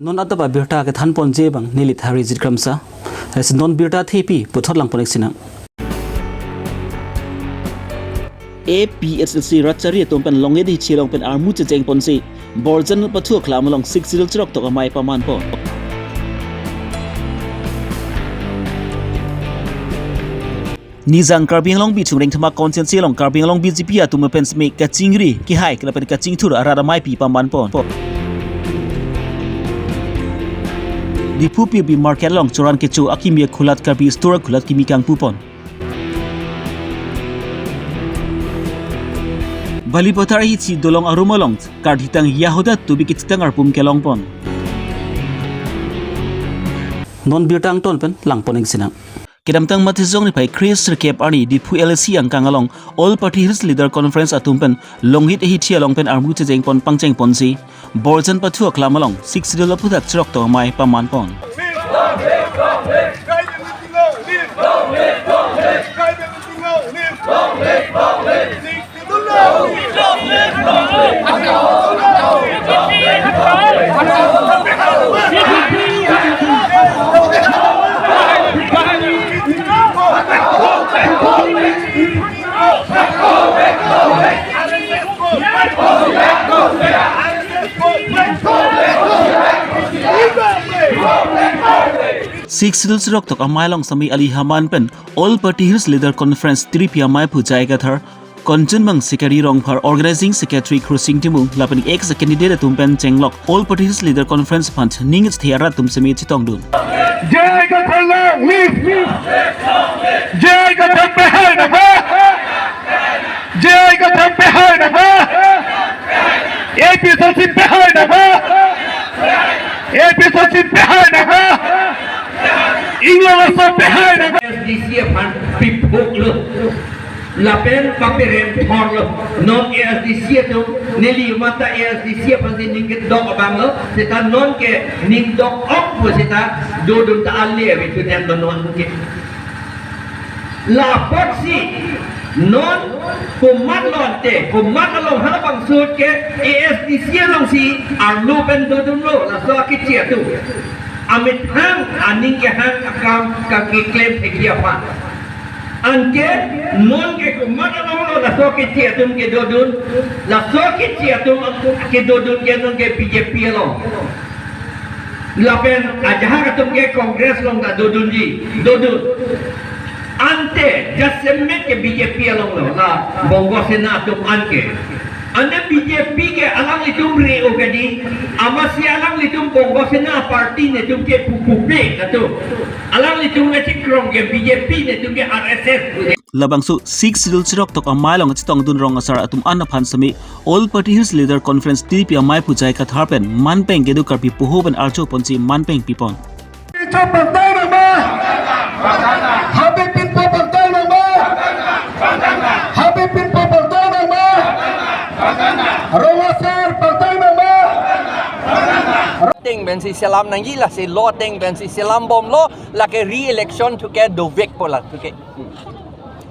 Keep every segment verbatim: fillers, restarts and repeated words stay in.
Non adap abirta kethan ponji abang neli Tharijit Kramsa. Lasi non birta thepi puthot lang pon-ik sinang. A P H L C rat chari atum pen longle di chilong pen armu checheng ponsi Borjan Pathu Aklam along Sixth Schedule cheroktok amei paman pon. Nijang Karbi Anglong Bihari Chungreng Thema Constituency along Karbi Anglong B J P atum pen semi kachingri, kehai, lapen kachingthur arat amei pi paman pon. Diphu P B Market along choran kecho akimi akhulat Karbi Store akhulat kimi kangpu pon. Balipathar ahithi dolong arum along karditang Yahoda tubi kethitang arpum kelong pon. Non birta angton pen lang pon-ik sinang. Kedamtang Matijong niphai kre-sirkep arni Diphu L A C angkang along All Party Hills Leader Conference atum pen Longhit ahithi along pen armu checheng pon pangcheng ponsi Borjan Pathu Aklam along Sixth Schedule aphuthak cheroktok amei paman pon. Sixth Schedule cheroktok amei along semi ali haman pen All Party Hills Leader Conference tiripi amei phu J I Kathar, Kanchanbang Sikari Rongphar, Organizing Secretary Khursing Timung, lapen ex candidate atum pen chenglok All Party Hills Leader Conference aphan ning isi arat atum semi chetongdun. J I Kathar long live! J I Kathar pehai nangma! J I Kathar pehai nangma! A P H L C pehai nangma! A P H L C pehai nangma! Inglo laso pehai nangma! A S D C aphan piphuk lo. Lapen paperem thor lo. Non A S D C atum, neli mata A S D C aphan si ning kedok abang lo. Seta non ke ning dok-ok pu seta dodun ta ale avi tu nen non ke. Lapotsi non komat lo ante, komat along halabangso ke A S D C alongsi arlo pen dodunlo, laso akeche atum. Amethang aning kehang akam kakeklem thekji aphan. Anke non ke komat along lo laso akeche atum kedodun, laso akeche atum kedodun ke non ke B J P along. Lapen ajahak atum ke Congress along ta dodunji, dodun. Ante jasemet ke B J P along lo, la Bongo Sena atum anke. Ante B J P ke alanglitum re-o kadi, amatsi alanglitum Bongo Sena party netum ke pupupe atum. Alanglitum ke chikrong ke B J P netum ke R S S. Labangso Sixth Schedule cheroktok amei along chetongdun rong asar atum an aphan semi All Party Hills Leader Conference tiripi amei phu J I Kathar pen manpeng kedo Karbi poho pen archo ponsi manpeng pipon. Chop bangtai nangma. Habib Pinpo bangtai nangma. Habib Pinpo bangtai nangma. Rong asar bangtai nangma. Ateng pensi selam nangji, lasi law ateng pensi selam bomlo, lake re-election thu ke dovek po la thu ke.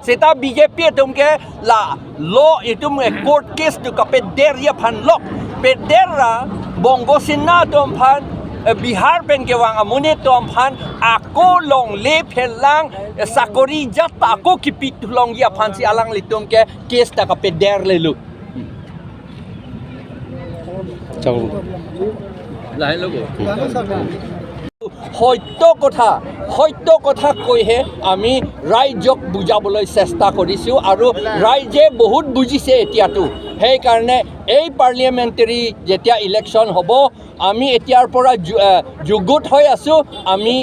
Seta B J P atum ke la law itum ke court case thu kapederji aphan lok. Peder ra Bongo Sena atum aphan, eh, Bihar pen kevang amonit atum aphan ako longle phelang, eh, sakori jat ta ako kipi thu longji aphansi alanglitum ke case ta kapeder lelo. সত্য কথা, সত্য কথা কৈহে আমি ৰাইজক বুজাবলৈ চেষ্টা কৰিছো আৰু ৰাইজে বহুত বুজিছে এতিয়াতো। সেইকাৰণে এই পাৰ্লিয়ামেণ্টেৰী যেতিয়া ইলেকশ্যন হ'ব, আমি এতিয়াৰ পৰা যু-, এ, যুগুত হৈ আছো, আমি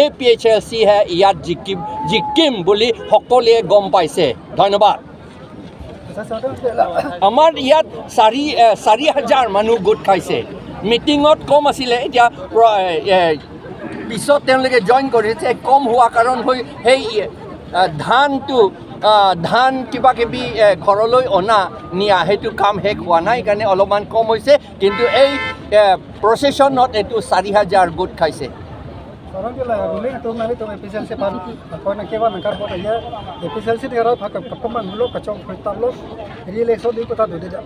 এ পি এইচ এল চিহে ইয়াত জিকিম, জিকিম বুলি সকলোৱে গম পাইছে। ধন্যবাদ। আমাৰ ইয়াত চাৰি, এ, চাৰি হাজাৰ মানুহ গোট খাইছে। মিটিঙত কম আছিলে, এতিয়া প্ৰ-, এ, এ, পিছত তেওঁলোকে জইন কৰিছে। কম হোৱা কাৰণ হৈ সেই, এ, ধানটো, আ, ধান কিবা কিবি, এ, ঘৰলৈ অনা নিয়া সেইটো কাম শেষ হোৱা নাই কাৰণে অলপমান কম হৈছে, কিন্তু এই, এ, প্ৰচেছনত এইটো চাৰি হাজাৰ গোট খাইছে। Sarang ke la ruling atum nangtum A P H L C aphan, aphan nangkevan nangkarbon aja, A P H L C ni rat aphan kap-, kapamang lo, kachongkhui tap lo, re-election di kota dode da.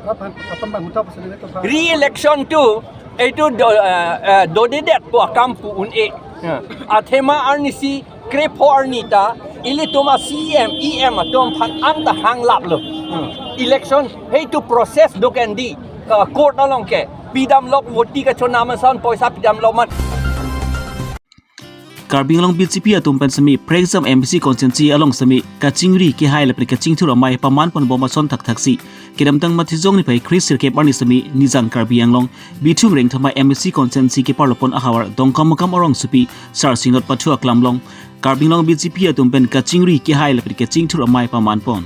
Rat aphan kapamang huta pasal ni to aphan. Re-election to Etu do, eh, eh, dodedet pu akam pu un-e. Hmm. Athema arnisi krepho arni ta ilitum a-C E M, E M atum aphan anta hanglaplo. Hmm. Election heitu process do kendi, eh, court along ke pidamlok, voti kachonam ason poisa pidamlok mat. Karbi Anglong B J P atum pen semi Prekjam M A C constituency along semi kachingri kehai lapen kachingthur amei paman ponbom ason thakthaksi kedamtang Matijong niphai kre sirkep arni semi Nijang Karbi Anglong Bithung Rengthama M A C constituency keparlopon ahavar Dongkamukam arongsopi Sar Singnot Pathu aklam along Karbi Anglong B J P atum pen kachingri kehai lapen kachingthur amei paman pon.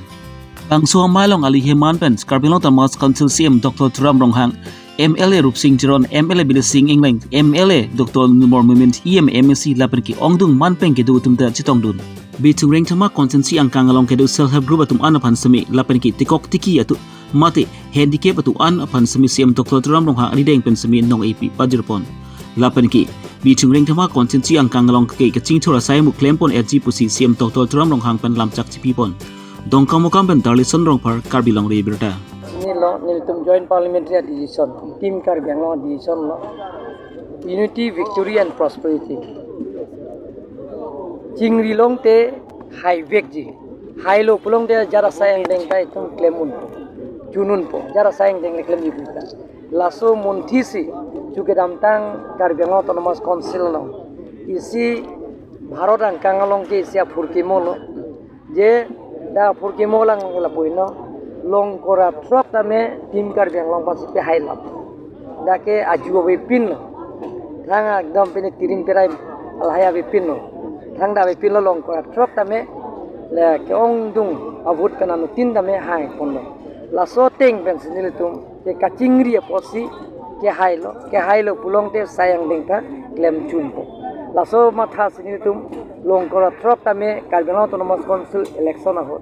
Bangso amei along ali heman pen Karbi Anglong Autonomous Council C E M Doctor Tuliram Ronghang, M L A Rupsing Teron, M L A Bidyasing Engleng, M L A Doctor Numal Momin, E M, M A C lapen ke-ongdung manpeng kedo atum ta chetongdun. Bithung Rengthama constituency angkang along kedo self help group atum an aphan semi lapen ke tekok tiki atum mate handicap atum an aphan semi C E M Doctor Tuliram Ronghang arideng pen semi nong-epi pajirpon. Lapen ke Bithung Rengthama constituency angkang along ke kachingthur asai mu klempon R G pusi C E M Doctor Tuliram Ronghang pen lamchak chipipon. Dongkamukam pen Darlison Rongphar, Karbi Longri Abirta. Nilo, nelitum Joint Parliamentary Division, Team Karbi Anglong Division lo. Unity, victory and prosperity. Chingri longte haivekji. Hailo pulote jara asai angdeng ta itum klem unpo. Chun unpo. Jara asai angdeng le klem unpo. Laso munthi si, chu kedamtang Karbi Anglong Autonomous Council lo. Isi Bharat angkang along ke isi aphurkimo lo. Je dak aphurkimo lang lapu ino, Longkor athrok tame Team Karbi Anglong aphansi pehai lap. Dak ke aju avepin lo. Thang ekdom pine tiring perai lahai avepin lo. Thang dak avepin lo Longkor athrok tame le ke-ongdung avote pen anuttin tame haiponlo. Laso ateng pensi nelitum ke kachingri apotsi kehailo, kehailo pulote asai angdeng ta klem chunpo. Laso matha si nelitum Longkor athrok tame Karbi Anglong Autonomous Council election ahut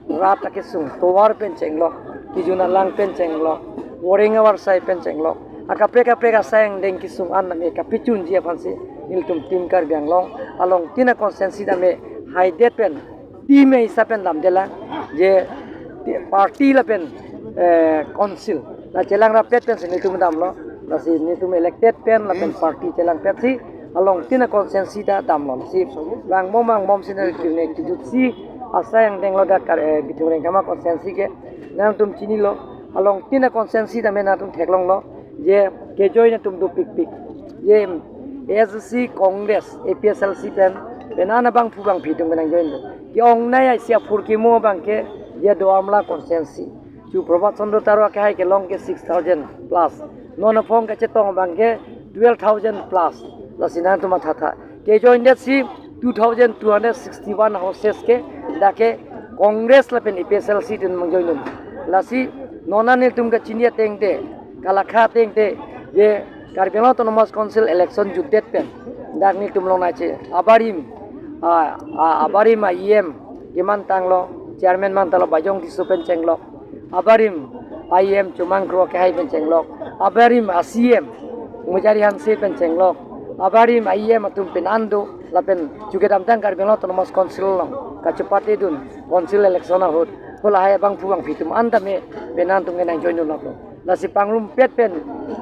rat akesung tovar pen chenglok, kejun alang pen chenglok, voreng avarsai pen chenglok, akaprek kaprek asai angdeng kesung an tame kapachunji aphansi nelitum Team Karbi Anglong along tin a-constituency tame haidet pen team hisap pen damdelang, je party lapen, eh, council la chelang rapet pensi nelitum damlo, lasi nelitum elected pen lapen party chelangpetsi along tin a-constituency ta damlo. Si vangbom vangbomsi nelitum ne kejutsi asai angdeng lo dak Kar-, eh, Bithung Rengthama constituency ke nangtum chinilo, along tin a-constituency tame nangtum theklonglo. Je kejoin atum dopikpik. Je A S D C, Congress, A P H L C pen, penang abangphu bangphi atum penang join do. Ke-ongnei isi aphurkimo abang ke, je do Amla constituency. Chu Prabhat Chandra Taro kehai kelong ke six thousand plus. Non aphong kachetong abang ke twelve thousand plus. Lasi nangtum mathatha. Kejoin det si two thousand two hundred sixty-one houses ke dak ke Congress lapen A P H L C atum nangjoin dun. Lasi non an nelitum kachini ateng te, kalakha ateng te, je Karbi Anglong Autonomous Council election jutdet pen dak nelitum longnang che. Abarim, a, a, abarim a-E M keman tanglo, chairman man tanglo, Bajong Tisso pen chenglok. Abarim a-E M Chomang Kro kehai pen chenglok. Abarim a-C E M Mujari Hanse pen chenglok. Abarim a-E M atum pen an do lapen chu kedamtang Karbi Anglong Autonomous Council along kachepate dun council election ahut. Hala hai abangphu bangphi atum an tame penang atum ke nangjoin dun lap lo. Lasi pangrumpet pen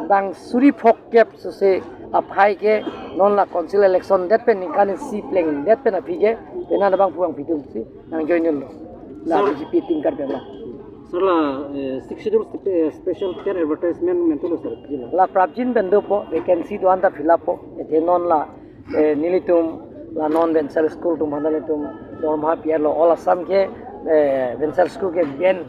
bang suri phongkep sose aphai ke non la council election det pen ningkan isi plengdet pen aphi ke penang abangphu bangphi atum si nangjoin dunlo. La Sir, B J P Team Karbi Anglong. Sir, la, eh, Sixth Schedule spe-, special ten advertisement mentulo sir, pilo. La prapjin pen dopo, vacancy do-an ta fill up po. Athe non la, eh, nelitum la non Vensar School atum aphan nelitum dorma pi-etlo, all Assam ke, eh, Vensar School ke ban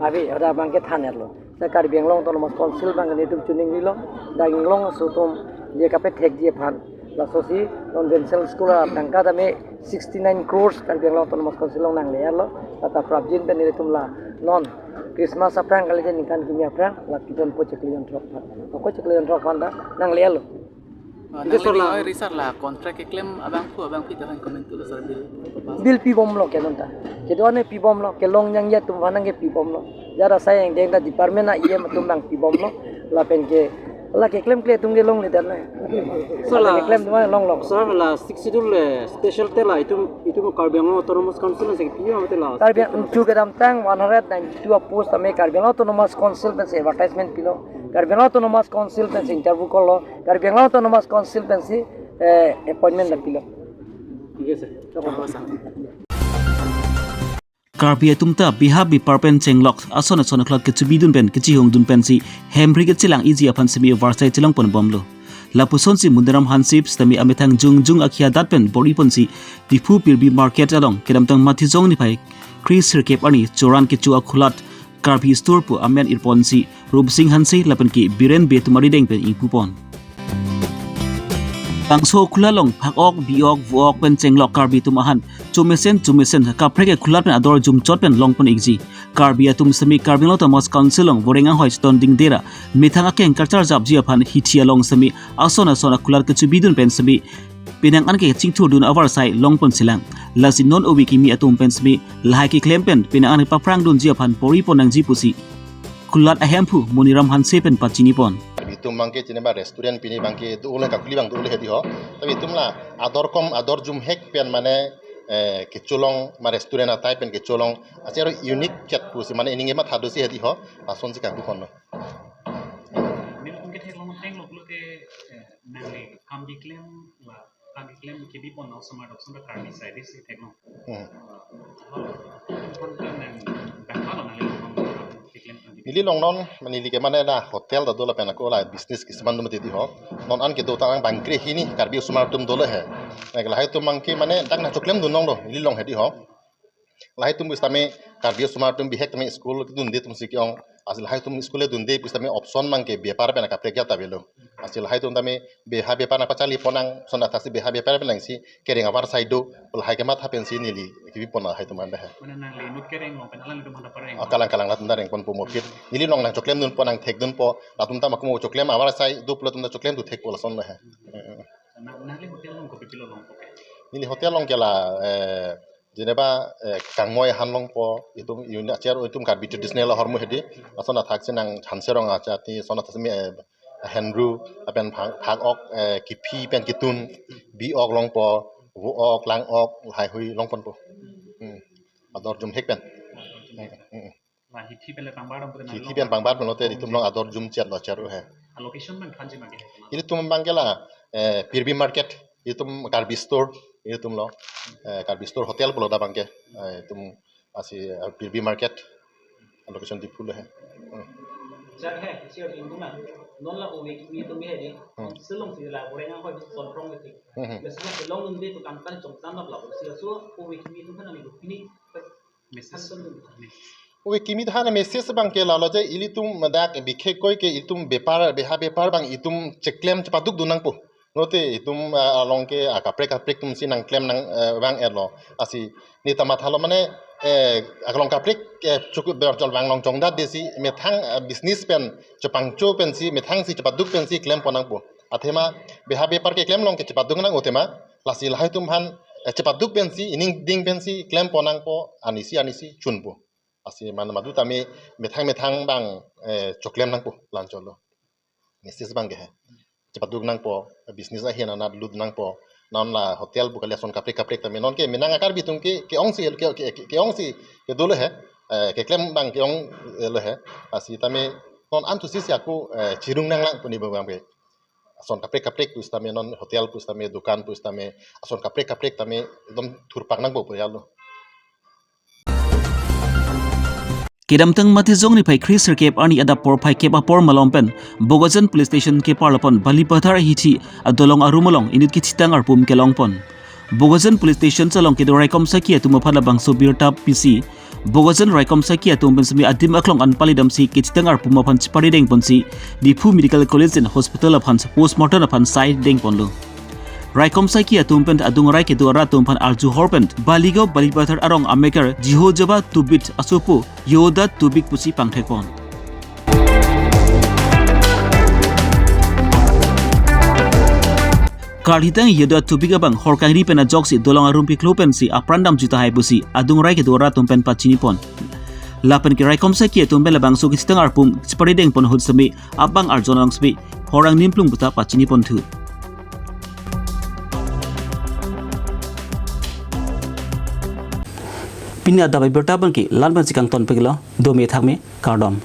ave, hadak abang ke than-etlo. Dak Karbi Anglong Autonomous Council abang nelitum chuning rilo, dak inglong aso atum je kapethekji aphan. Lasosi non Vensar School atangka tame sixty-nine crores Karbi Anglong Autonomous Council along nangle-etlo. Lata prapjin pen nelitum la non Christmas aphrang kalidet ningkan kimi aphrang la kidonpo chiklo jon throk aphan. Ako chiklo jon throk aphan ta nangle-etlo. Ah, Itu nangle sir la- oi, sir, la contract keklem abangphu abangphi ta han comment tulo sir, bill. Bill pibomlo ke non ta. Kedo-an pibomlo, kelong nangji atum aphan nang ke pibomlo. Jara asai angdeng ta department a-E M atum nangpibomlo. Lapen ke la keklemkle atum ke longledet na. Sir, la- keklem atum longlok. Sir, la Sixth Schedule, eh, special te la itum, itum Karbi Anglong Autonomous Council si pi ma te la. Karbi Ang-, chu kedamtang one hundred ninety-two a-post tame Karbi Anglong Autonomous Council pensi advertisement pilo. Karbi Anglong Autonomous Council pensi interview call lo, Karbi Anglong Autonomous Council pensi eh, appointment dapilo. Karbi atum ta beha bepar pen chenglok ason ason aklat kechebidun pen kechihungdun pensi hemri kechelang iji aphan semi varsai chelongpon bomlo. Lapusonsi Moniram Hanse sitame amethang jongjong akhei adat pen bor-iponsi Diphu Pirbi Market along kedamtang Matijong niphai kre sirkep arni Choran kecho akhulat Karbi Store pu amen irponsi Rupsing Hanse lapen ke Biren Bey atum arideng pen ingpupon. Bangso akhulat along phak-ok, bi-ok, vo-ok pen chenglok Karbi atum ahan chomesen chomesen kaprek akhulat pen ador jumchot pen longpon ikji. Karbi atum semi Karbi Anglong Autonomous Council along voreng anghoi chetondingde ra methang akeng kacharjapji aphan hithi along semi ason ason akhulat kechebidun pen semi penang an ke chingthurdun avarsai longpon silang. Lasi non ove kimi atum pen semi lahai keklem pen penang an paprangdunji aphan bor-ipon nangji pusi khulat ahemphu Moniram Hanse pen pachinipon. Itum abangke chinema restaurant pini abangke dole, kakuli abang dole hedi ho. Tapi itum la ador kom, ador jumhek pen mane eh, kecholong ma restaurant atai pen kecholong. Achi aro unique chet pusi mane ining emat hadusi hedi ho. Asonsi kangku konlo. Nelitum ketheklong ateng lo pulote, eh, nangli kam keklem la, kam keklem kebipon osomar dok sunda Karbi side si theklong. Hmm. Ah, hal, hal kan nang bang hal nangli kam keklem kam keklem. Neli long non, neli ke mane la hotel ta dolo pen ako la business kisiman dum hedi ho. Non an kedo ta bangkre hini Karbi osomar atum dolo he. Nek lahai atum abangke mane dak nangchoklemdun longlo, neli long hedi ho. Lahai atum pusitame Karbi osomar atum bihek tame school dunde atumsi ke-ong. Asil lahai atum school dunde pusitame option abangke bepar pen kaprek ya ta avelo. Asil lahai atum tame beha bepar nangpacharlipon nang, sunda thaksi beha bepar pen nangsi kereng avarsai do, lahai kematha pensi neli kebipon lahai atum anda he. Mane nangli inut kereng long pen alanglitum handa pareng. Ah, kalang kalang latum ta rengponpo mopit. Neli long nangchoklemdunpo, nangthekdunpo, latum ta makumo choklem avarsai do pulo latum ta choklemdun thekpo lason lo he. Nang, nangli hotel along kopi pilo longpo ke? Neli hotel along ke la, eh, jeneba, eh, kangmoi ahan longpo, itum unit achi aro itum Karbi traditional ahormu hedi, lason athaksi nang Hanse Rong achati, lason athaksi me, eh, henru, lapen phak, phak-ok, eh, kephi pen ketun, bi-ok longpo, vo-ok, lang-ok, lahaihui longponpo. Hmm. Ador jumhek pen. Hmm, hmm. La hithi pen le pangbar dong pute nang hithi long pen pangbar pen lote itum along ador jumchet lo charo he. A location abang thanji abangke? Itum abangke la, eh, Pirbi Market, itum Karbi Store, itum lo, eh, Karbi Store Hotel pulo ta abangke, eh, itum asi, eh, Pirbi Market, location Diphu lo he. Hmm. Char he, char itum na, non la ove kimi atum hedi, Hmm. Silong si la boreng anghoi son prong hedi. Hmm, hmm. Biasa Silong nunde tu kangtan chongtan la la, si so ove kimi atum kan nang pini, Message. Ove kimi than message abangke lalo je ilitum madak bikhe koi ke itum bepar beha bepar abang itum cheklem chepadukdun nangpo. Note itum, ah, along ke, ah, kaprek kaprek atumsi nangklem nang, eh, abang erlo. Asi neta mathalo mane, eh, along kaprek, eh, chukup berjol abang long chongdat desi methang, eh, business pen chepangcho pensi methangsi chepaduk pensi klempon nangpo. Athema beha bepar keklem along ke chepaduk nang athema lasi lahai atum aphan, eh, chepaduk pensi, ining ding pensi klempon nangpo, anisi anisi chunpo. Asi mane madu tame methang methang abang, eh, choklem nangpo lancholo. Message abangke he. Chepaduk nangpo, business ahin anat lut nangpo. Non la hotel pu kali ason kaprek kaprek tame non ke menang a-Karbi atum ke, ke-ongsi, ke, ke, ke, ke-ongsi kedo lo he. Eh, keklem abang ke-ong, eh, lo he. Asi tame non an tu sisi ako, eh, chirung nanglang pu ni abangke. Ason kaprek kaprek pusitame non hotel pusitame dukan pusitame ason kaprek kaprek tame ekdom thurpak nangpo pu ya lo. Kedamtang Matijong niphai kre sirkep arni adap porphai kep apor malom pen Bokajan Police Station keparlapon Balipathar ahithi adolong arum along inut kethitang arpum kelongpon. Bokajan Police Station along kedo raikom saki atum aphan labangso birta pisi Bokajan raikom saki atum pen semi adim aklong an palidamsi kethitang arpum aphan chepari dengponsi Diphu Medical College and Hospital aphan postmortem aphan sai dengponlo. Raikom saki atum pen adung rai kedo arat atum aphan arju hor pen Baligaon Balipathar arong amekar Jehojaba Tobit asopo Yoda Tobik pusi pangthekpon. Karhitang Yoda Tobik abang hor kangri pen ajoksi dolong arum piklo pensi apran damjuta hai pusi adung rai kedo arat atum pen pachinipon. Lapen ke raikom saki atum pen labangso kethitang arpum chepari dengpon ahut semi abang arjon along semi horang nimplung puta pachinipon thu. Pini adap abirta abangke la-an pensi kangtonpiklo, dome thakme, kardom.